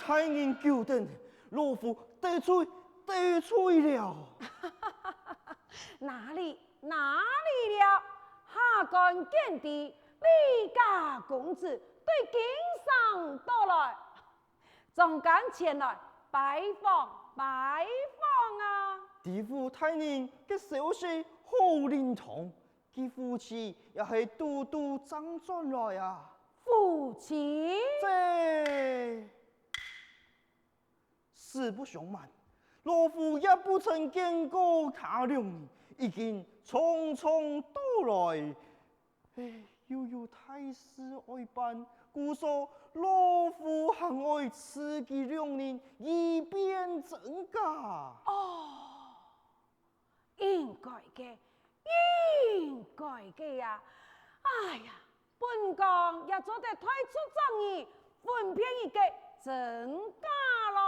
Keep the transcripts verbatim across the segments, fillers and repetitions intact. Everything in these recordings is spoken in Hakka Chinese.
大人久等，老夫得罪得罪了。哪裡哪裡了？下官見得李家公子對京城到來， 總管前來拜訪拜訪啊！知府大人个消息好靈通，佢夫妻也係堵堵正轉來啊！夫妻？這實不相瞞，老夫也不曾見過他兩人，已經匆匆到來， 唉，又有大事愛辦，故所老夫還愛辭佢兩人以便增駕。哦，應該个，應該个啊！哎呀，本宮也做得代出張儀，分辨一个增駕咯。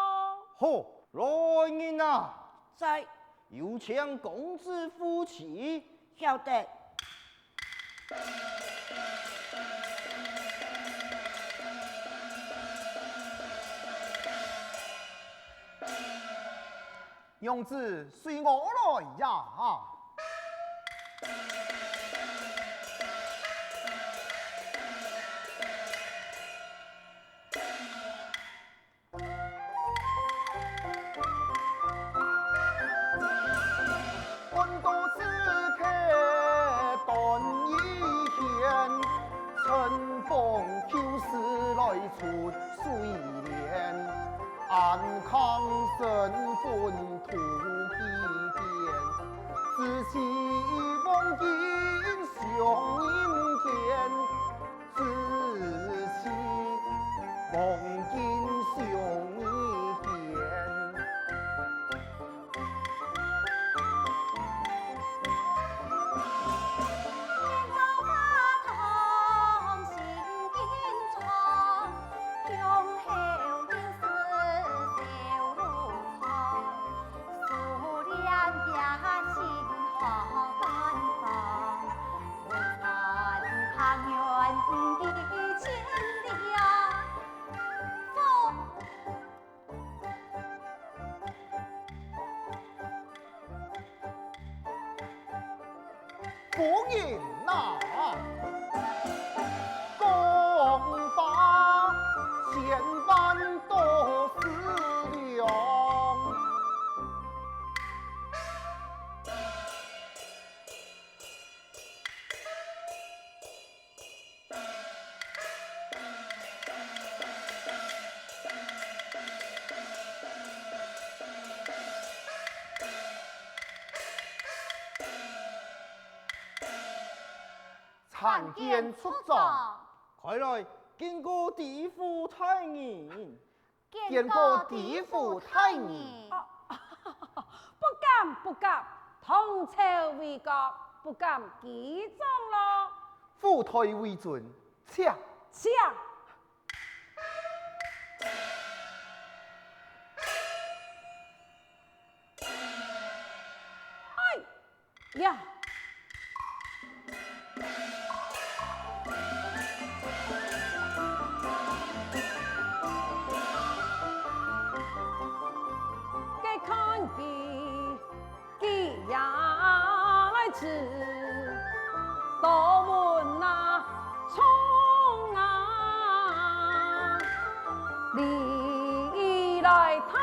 好，來人啊！在。 有請公子夫妻。曉得。娘子，隨我來呀！ 夫人呐，讲话千万多思量。 参见出长。快来，见过知府大人。见过知府大人。不敢，不敢，同朝为官，不敢击掌咯。府台为准，请。请。 哎呀！该看佢，佢也来迟，到门那窗啊，你来抬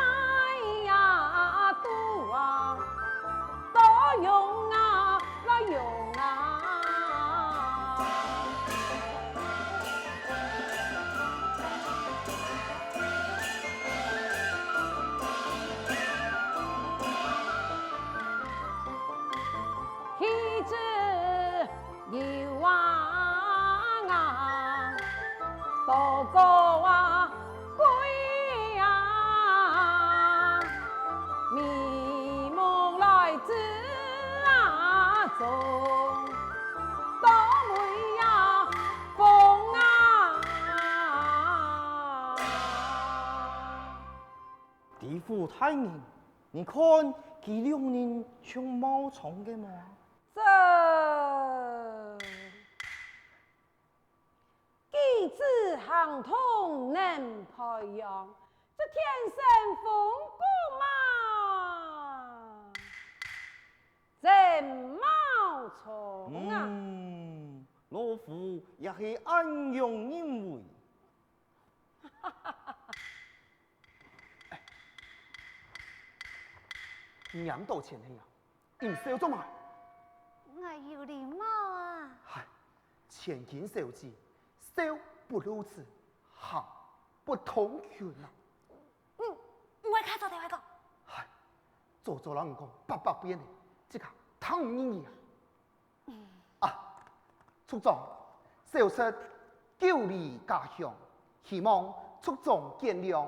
呀肚啊， 多用啊，来用啊。岂知 有啊，啊，多高啊，贵啊，眉目来枝啊，中，多美啊，风啊。知府大人，你看，佢两人像貌像个么？ 这，举止行动能培养，这天生风骨嘛，真冒充啊！嗯，老夫也是恁样认为。哎，你䀴到钱去啊？你笑做么个？𠊎有禮貌啊。嗨，千金小姐，笑不露齒，行不通裙啊！ 嗯，毋會較早對𠊎講。唉，早早摎你講八百遍了，這下聽毋入耳啊！啊，族長，小侄久離家鄉，希望族長見諒，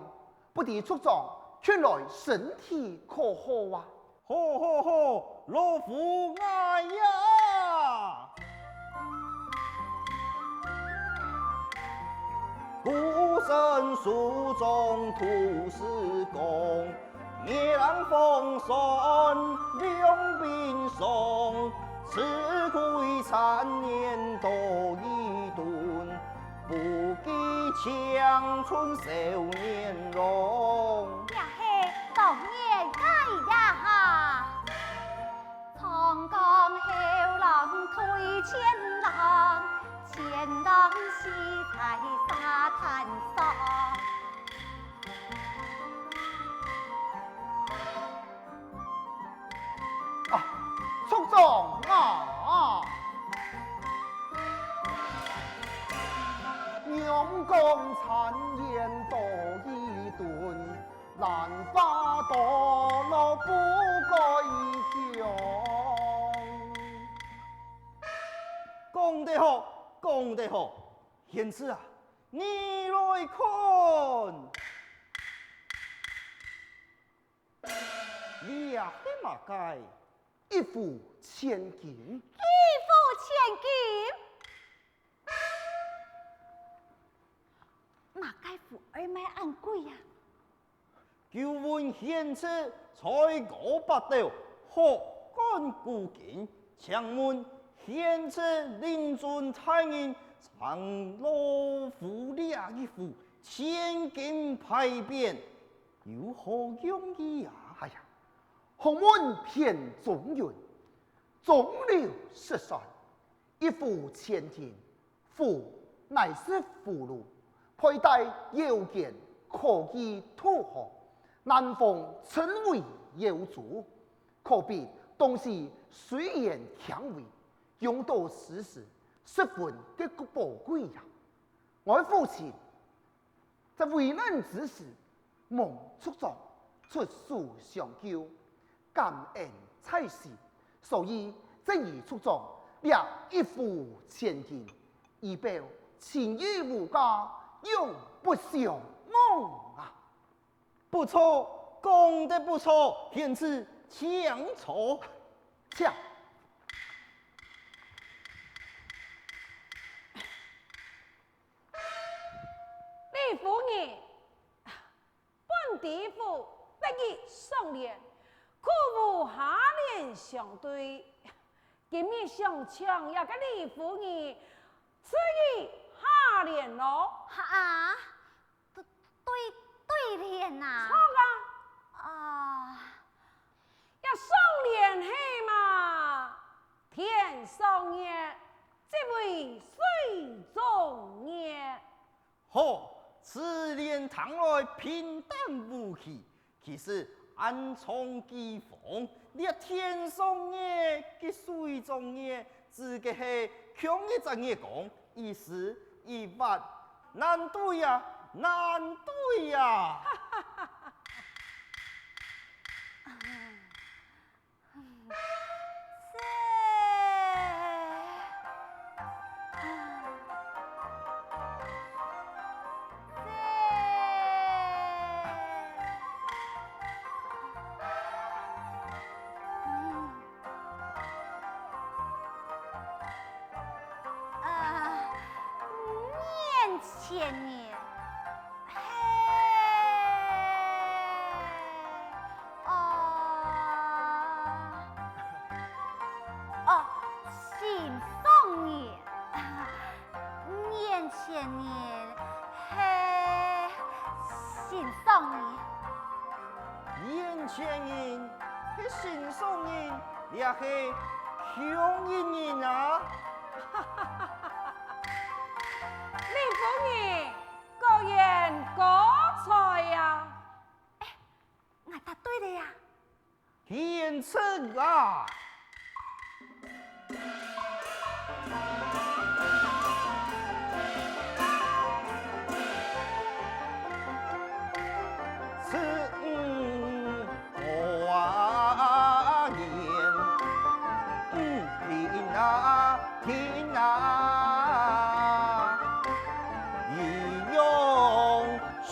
不知族長近來身體可好啊？ 好好好，老夫𠊎呀！孤身守中渡時光，夜闌荒山兩鬓霜。此去殘年多已鈍， 不及青春少年郎。也係當年个呀哈。长江后浪推前浪，前浪死在沙滩上。 啊，族长啊！阳光残年多已钝，兰花朵落不该香。讲得好，讲得好，贤侄啊，你来看。 这係麼个？一副千金。一副千金？麼个府愛賣恁貴啊？久聞贤侄才高八斗，學貫古今，請問贤侄令尊大人，像老夫這一副千金牌匾， 有何用意啊？哎呀，學問篇中云：中流失算，一副千金，府乃是葫蘆，佩戴腰間可以渡河，南方稱為腰珠，可比東西雖然輕微，用到時時，十分个寶貴呀。我父親 在危難之時，蒙族長出手相救，感恩在心，所以贈與族長這一副千金，以表情義無價，永不相忘啊！不錯，講得不錯，賢侄請坐。請。 李夫人，本知府得意上聯，苦無下聯相對。今日想請這个李夫人賜予下聯咯。哈？對，對，對聯啊？著啊！啊， 這上聯係嘛，天上月，即為水中月。好，此聯聽來平淡無奇，其實暗藏機鋒。這天上月摎水中月，指个係共一隻月光，一時一活。難對啊，難對啊！ 啊，年轻人，嘿，哦，哦，心上人，年轻人，嘿，心上你。眼前人，係心上人，也係鄉里人啊！李夫人，果然高才啊！哎，𠊎答對了呀！ 賢侄啊！慈母啊言，母親啊聽啊，義勇 手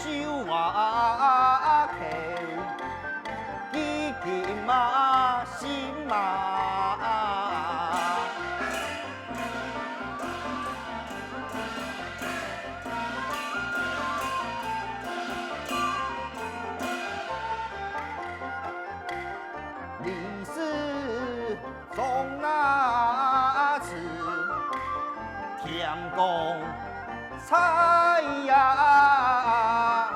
啊口，基金啊心啊。歷史 上那次，天公在呀，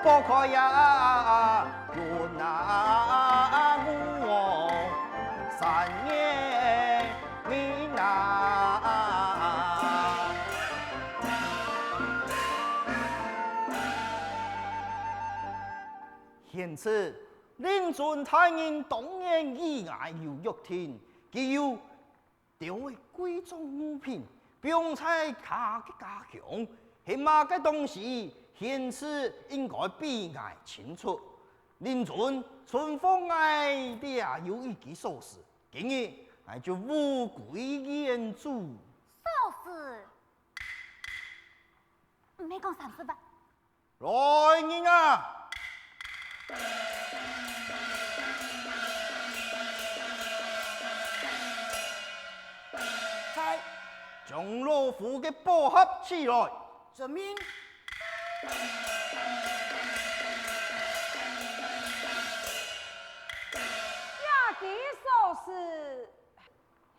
拨開呀，雲啊霧哦，三月明啊。贤侄， 令尊大人當然意愛有約定，佢有兜仔貴重物品，放在佢个家鄉，係麼个東西，賢侄應該比𠊎清楚。令尊存放𠊎這有一支鎖匙，今日𠊎就物歸原主。鎖匙？毋係講三十萬？ 來人啊！在。將老夫个寶盒取來！遵命。這支鎖匙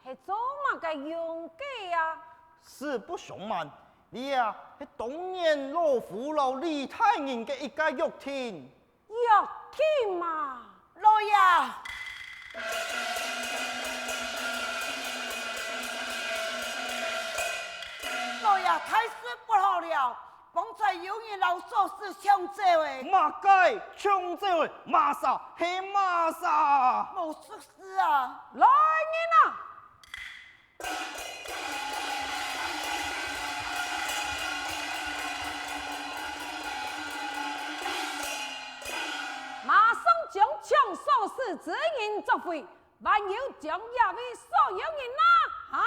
係做麼个用个啊？實不相瞞，這係當年老夫摎李大人个一個約定。約定嘛？老爺！老爺，大事不好了！ 方才有人摎鎖匙搶走了。麼个搶走了？麼儕？係麼儕？無熟事啊！來人啊！馬上將搶鎖匙之人捉回，還有將這位所有人拿下！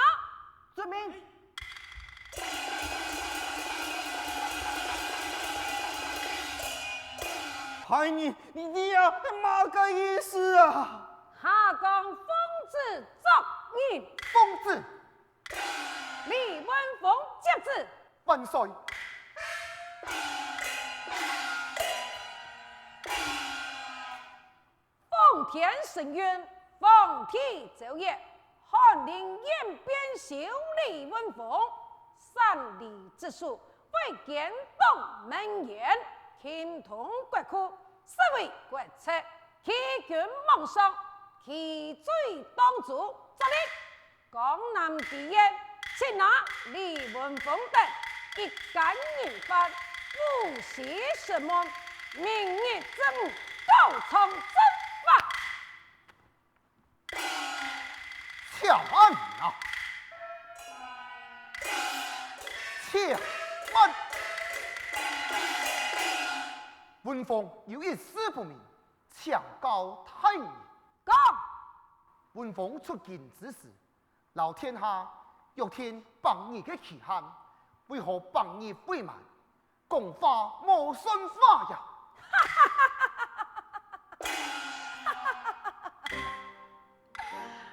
遵命！ 大人，你，你這係麼个意思啊？下降奉旨捉人！奉旨！李文峰接旨！萬歲！ 奉天承運，皇帝詔曰：翰林院編修李文峰，山里之書，為建黨門園，勤通國庫，實為國策，棄君罔上，其罪當誅。作令！ 江南知縣，擒拿李文峰等一干人犯，五四十問，明日正午告上正法。且慢啊！且慢！文峰有一事不明，請教大人。講！文峰出京之時， 摎殿下約定百日个期限，為何百日未滿，講話無算話呀？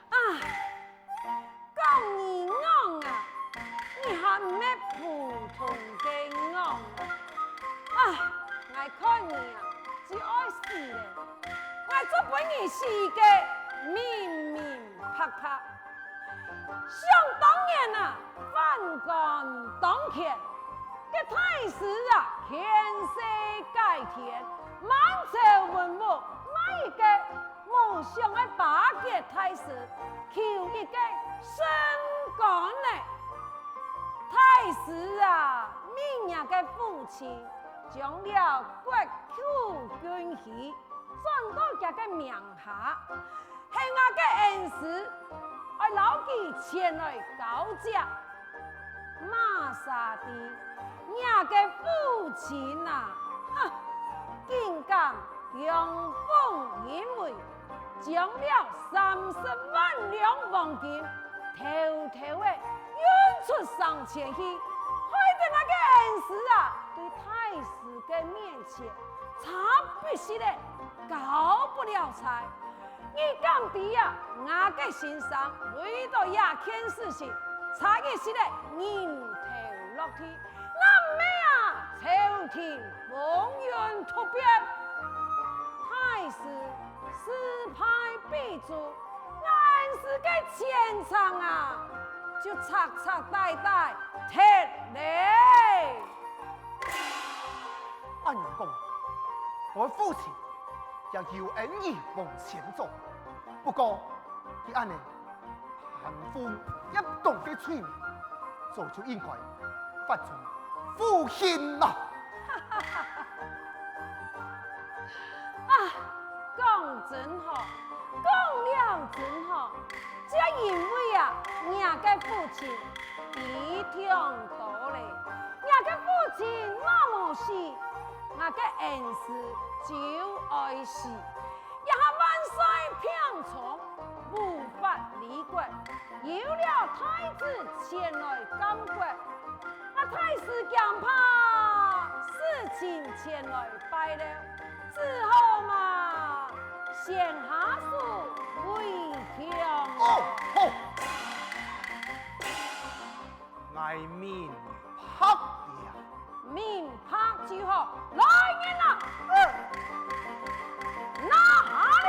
啊，講你戇啊，你還毋係普通个戇啊！啊，𠊎看你啊，就愛死了！𠊎就分你死个明明白白！ 想當年啊，反干當權，該大師啊，權勢階天，滿朝文武，哪一個無想愛巴結大師，求一個心肝呢？大師啊，明日个父親將了國舅軍旗，轉到厥个名下， 係𠊎个恩師，愛摎佢前來交接。麼儕知，若个父親啊，哼，竟敢陽奉陰違，將了三十萬兩黃金，偷偷仔運出城牆去，害得𠊎个恩師啊，對大師个面前差不息仔交不了差。 你敢知啊，𠊎个先生為著這件事情，差一息仔人頭落地，若毋係啊，朝廷風雲突變，大師事敗被誅，𠊎恩師个前程啊，就徹徹底底忒咧。 恁樣講，𠊎父親也有恩於王仙祖，不過佢恁樣貪腐業黨个罪名，早就應該罰做腐刑啦！啊，講真好，講了真好，就因為啊，若个父親 已聽到咧，若个父親若無死，𠊎个恩師就愛死。這下萬歲病重，無法離國，有了太子前來監國，𠊎大師驚怕事情前來敗了，只好嘛，先下手為強。哦，好。 𠊎明白了。明白就好，來人啊！拿下了！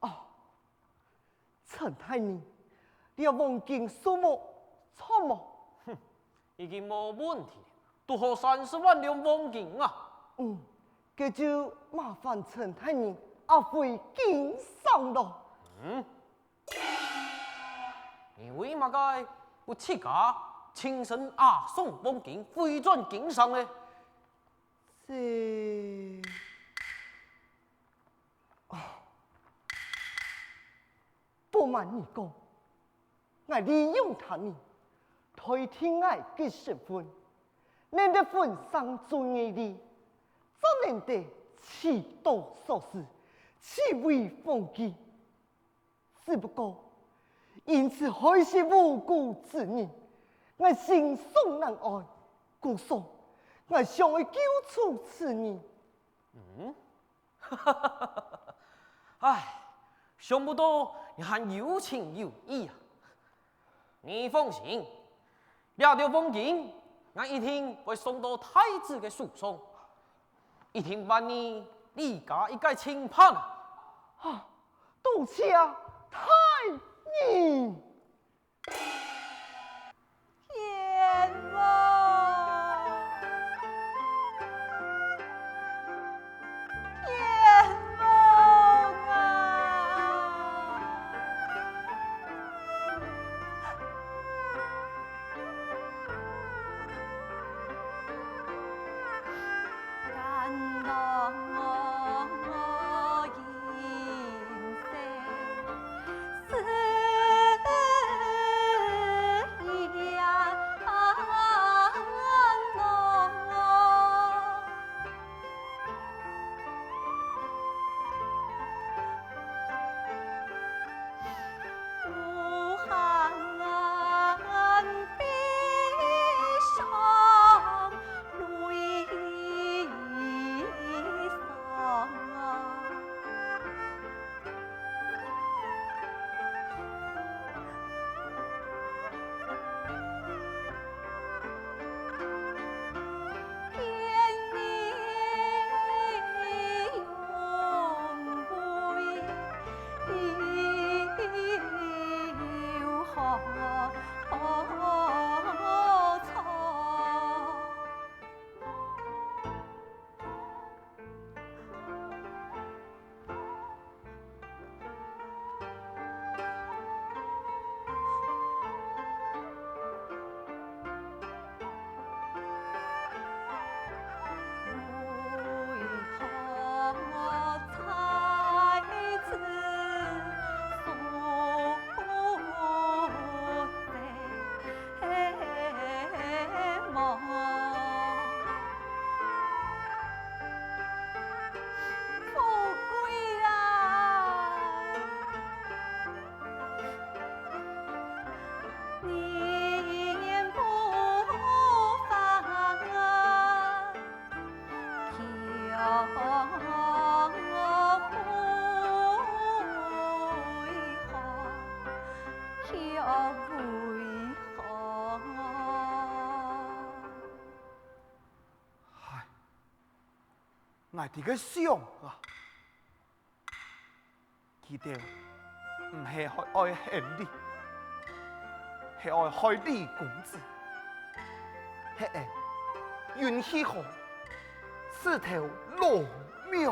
哦，陳大人，這黃金數目著無？哼，已經無問題，堵好三十萬兩黃金啊！嗯，該就麻煩陳大人押回京城囉。嗯？你為麼个不自家親身押送黃金回轉京城呢？這， 不瞞你講，𠊎利用他人，代替𠊎个身份，能得分散注意力，正能得取到所需，取回黃金。只不過，因此害死無辜之人，𠊎心傷難安，故所，𠊎想愛救出此人。嗯？ 唉，想不到你還有情有義啊！你放心，這兜黃金，𠊎一定會送到太子个手上，一定還你李家一個清白啊！啊，多謝大人！ 冤枉！冤枉啊！唉，𠊎在該想啊，佢兜毋係愛害你，係愛害李公子，係𠊎運氣好，死透老命。